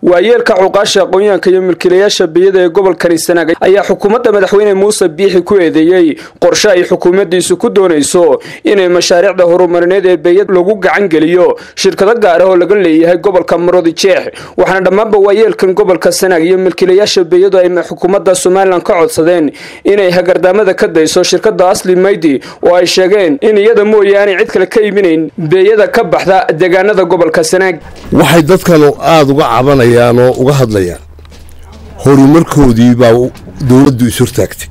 Waayeelka, cuqaasha, aqoonyahanka iyo milkiilayaasha beeyada ee gobolkani Sanaag ayaa xukuumadda madaxweyne Muuse Biixi ku eedeeyey qorshe ay xukuumaddiisu ku doonayso inay mashaariicda horumarineed ee beeyad lagu gacan geliyo shirkado gaar ah oo laga leeyahay gobolka Maroodi Jeex. Waxaana dhammaanba waayeelkan gobolka Sanaag iyo milkiilayaasha beeyadu ay xukuumadda Somalilan ka codsadeen inay hagardaamada ka dayso shirkadda Asli Maydi, oo ay sheegeen in iyada mooyaane cid kale ka iibinayn beeyada ka baxda deegaanada gobolka Sanaag. Waxay dadkanu aada uga cabanayaan oo uga hadlayaan horumarkoodii baa dowladdu is hortaagtay.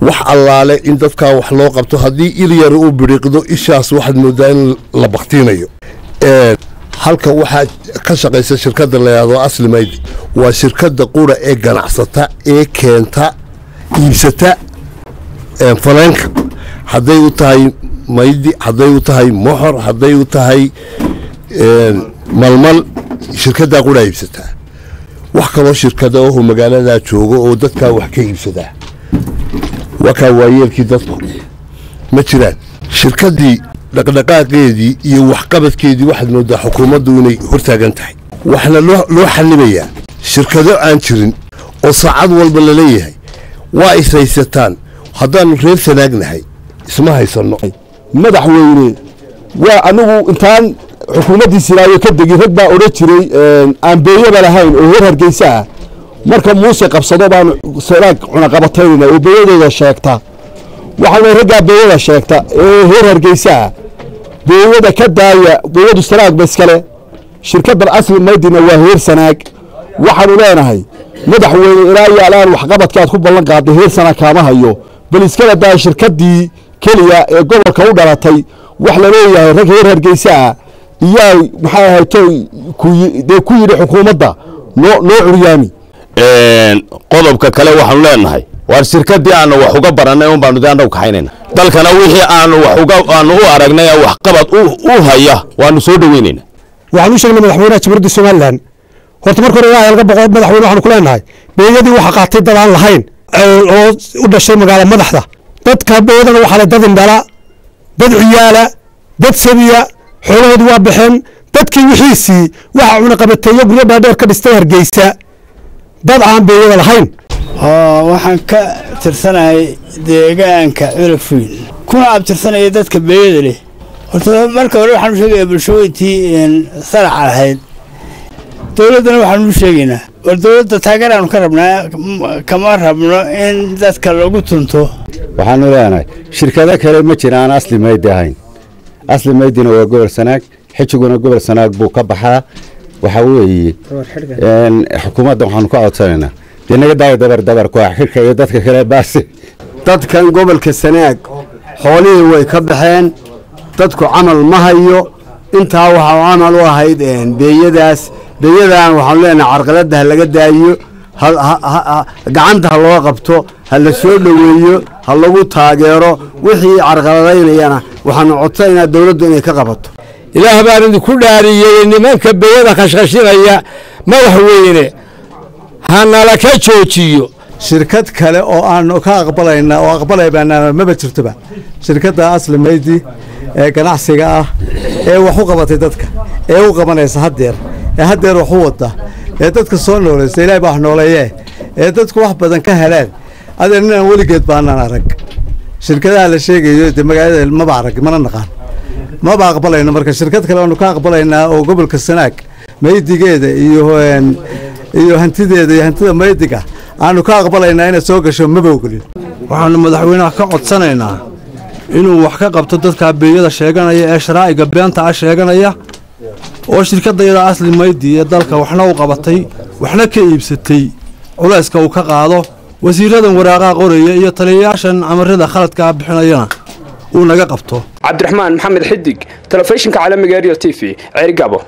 Wax allaale in dadkaa wax loo qabto, haddii il yar u bidhiiqdo ishaas, waxaad moodaa in la baktiinayo. Halka waxaa ka shaqaysa shirkadda la yidhaahdo Asli Maydi. Waa shirkadda qura ee ganacsata ee keenta, iibsata faleenka, hadday u tahay maydi, hadday u tahay moxor, hadday u tahay malmal, shirkaddaa quraa iibsataa. Wax kaloo shirkada oho magaaladaa jooga oo dadkaa wax ka iibsadaa, waa kaa waayeelkii dadku, ma jiraan. Shirkaddii dhaqdhaqaaqeedii iyo waxqabadkeedii waxaad moodaa xukuumaddu inay hortaagan tahay. Waxaana loo xanibayaa shirkado aan jirin oo saacad walba la leeyahay waa is haysataan. Haddaannu reer Sanaagnahay, isma haysanno. Madaxweyne, waa anigu intaan xukuumaddii Silaayo ka degin, rag baa odhan jiray aan beeyaba lahayn oo reer Hargeysa ah, marka Muuse qabsado baanu Sanaag cunaqabataynayna oo beeyadooda sheegta. Waxaana raggaa beeyada sheegta ee reer Hargeysa ah, beeyada ka daaya. Beeyadu Sanaag ba iskale, shirkaddan Asli Maydina waa heer Sanaag. Waxaanu leenahay, madaxweyne, ilaa iyo alaan waxqabadkaad ku ballan qaaday heer Sanaag kaama hayo. Bal iskala daa shirkaddii keliya ee gobolka u dhalatay. Wax la leeyahay rag reer Hargeysa ah iyaa, maxay ahaytoy, dee ku yidhi xukuumadda noo curyaami. Qodobka kale waxaanu leenahay, waar shirkaddii aanu wax uga barannay un baanu de annagu kaxaynayna. Dalkana wixii aanu wax uga aanu u aragnay waxqabad u haya waanu soo dhaweynayna. Waxaan u sheegnay madaxweynaha Jamhuuriyadda Somalilan, horta marka hore ilaahay laga boqo. Madaxweyne, waxaanu ku leenahay, beeyadii waxa qaatay dad aan lahayn oo u dhashay magaala madaxda. Dadka beeyadana waxaa le dad indhala, dad ciyaala, dad sabiya, xoolahoodu waa baxeen. Dadkii wixiisii waxaa cunaqabateeyo, guryo dhaadheer ka dhistay Hargeysa, dad aan beeyada lahayn. Waxaan ka tirsanahay deegaanka Culafuyn, kuna abtirsanaya dadka beeyada leh. Horta marka hore waxaan u sheegayaa bulshooyintii saraca lahayd, dowladdana waxaan u sheegaynaa, war dowladda taageeraanu ka rabnaa, kama rabno in dadka lagu tunto. Waxaanu leenahay shirkado kale ma jiraan Asli Maydi ahayn. Asli Maydina waa gobol Sanaag, xijiguna gobol Sanaag buu ka baxaa. Waxaa weeye, xukuumadda waxaanu ka codsanaynaa, dee naga daaya dabar dabar ku xidhka iyo dadka kale baase. Dadkan gobolka Sanaag xoolihii way ka baxeen, dadku camal ma hayo. Intaa waxaa camal u ahayd beeyadaas. Beeyadan waxaanu leenahay carqaladda ha laga daayo, gacanta ha loo qabto, ha la soo dhoweeyo, ha lagu taageero. Wixii carqaladaynayana waxaanu codsanaynaa dowladdu inay ka qabato. Ilaah baan idinku dhaariyey, nimanka beeyada khashkhashinaya, madaxweyne, ha nala ka joojiyo. Shirkad kale oo aanu ka aqbalayna oo aqbalay baanaa maba jirtoba. Shirkadda Asli Maydi ee ganacsiga ah ee wax u qabatay dadka, ee u qabanaysa haddeer, ee haddeer wax u wada, ee dadka soo noolaysa, Ilahay baa wax nooleeye, ee dadku wax badan ka heleen, adeer, ninaan weligeed baanaan arag. Shirkadaha la sheegayo dee magaalada maba arag, mana naqaan, maba aqbalayno. Marka shirkad kale aanu ka aqbalaynaa oo gobolka Sanaag maydigeeda iyo hantideeda iyo hantida maydiga aanu ka aqbalaynaa inaad soo gasho maba ogolin. Waxaanu madaxweynaha ka codsanaynaa inuu wax ka qabto dadkaa beeyada sheeganaya ee sharaa'iga beenta ah sheeganaya, oo shirkaddayada Asli Maydi ee dalka waxna u qabatay, waxna ka iibsatay, culayska uu ka qaado. Wasiiradan waraaqaha qoraya iyo taliyayaashan amarada khaladkaa bixinayana uu naga qabto. Cabdiraxmaan Maxamed Xidig, telefishinka caalamiga Ariel TV, Ceerigaabo.